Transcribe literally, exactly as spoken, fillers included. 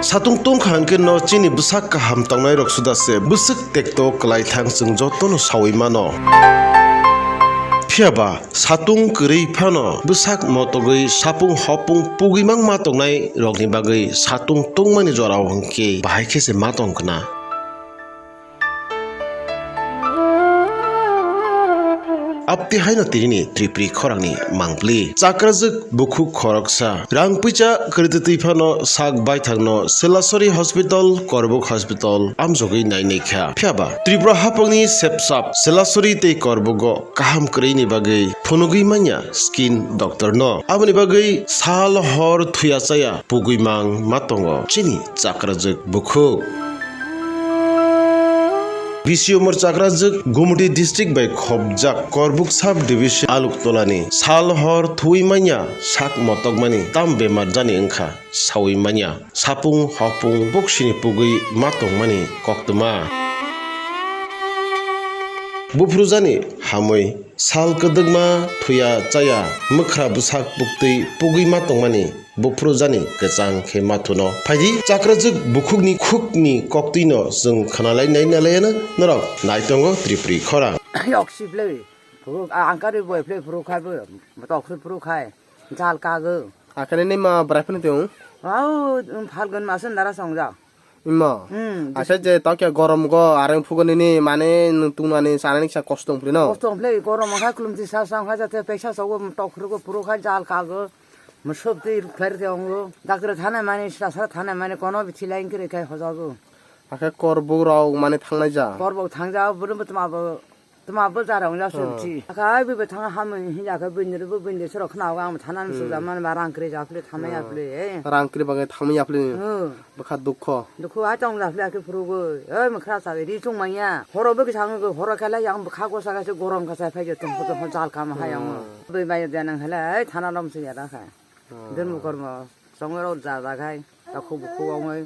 Satung tungkha hwnkhe no chini bwsak kaham tongnai rok suda se bwswk tekto kwlai thang chwng jotono sawi mano. Phiya ba satung kwrwi phano bwsak motogwi sapung hopung pugwi mangma tongnai rokni bagwi satung tungmani jorao hwnkhe bahai khe se ma tong khna. Abti haino tinini Tripuri khorangni mangpli. Chakrajwk bukhuk khoroksa. Rang puicha kwrwtwi phano sak baithangno Selasori Hospital, Korbuk Hospital amjogwi nainai kha. Phiya ba Tripura haphangni sepsap Selasori tei Korbugo kaham kwrwini bagwi phunugwi manya skin doctor no. Aboni bagwi sal hor thuya chaya pugwi mang ma tongo chini chakrajwk bukhuk. Bisi umor chakrajwk Gumoti district bai khopjak Korbuk sub division Aluktolani sal hor thuwi manya sak motokmani tam bemar jani wngkha sawi manya sapung hopung boksini pugwi ma tongmani koktwma. Buphuru jani hamwi sal kwdwkma thuya chaya mwkhra bwsak buktwi pugwi ma tongmani. Buphuru jani kwchang khe mathuno phaidi chakrajwk bukhukni khukni koktwino chwng khwnalai nai nalaiano norok naitongo Tripuri khorang. Yok siplei phuru angkari boi phlei phuru khai bo tok phuru khai jal kago. Akhani ni ma brai phani tong. Au phalgun masun dara songjak. Imo. Hmm. Asa je tokya gorom go areng phugani ni mane nung tungmani sanani kisa kosto wngpri no. Kosto wngpli gorom wngkha klumti sa sa wngkha jate peksa sogo tokphuru go phuru khai jal kago. Musuk twi rukhlai rwkhe ongo. Daktra thana mani sra sra thana mani kono bithi lain kiri khai hojago. Akhe korbuk rok mani thangnai ja. Korbuk thangja buru butma bo Tma bo jara wngya se Hmm. Bchi. Akai bui bai thang ham hin ja kai bui ni bui ni sero khna ang thana Hmm. Suja man ba rang kri ja phle thama ya Hmm. Phle. Rang kri ba thama ya phle. Hmm. Bwkha dukho. Dukho ai tong ja phle ke phuru go. Oi mkhra sa ri chung manya. Horo bwkha sang go horo kala yang bwkha go sa ga se gorom ka sa phai je tong ko jal kam ha yang. Hmm. Bui bai ja nang hala ai thana lom se ya da kha. Hmm. Den mu kormo. Songro ja ja khai. Ta khu khu ong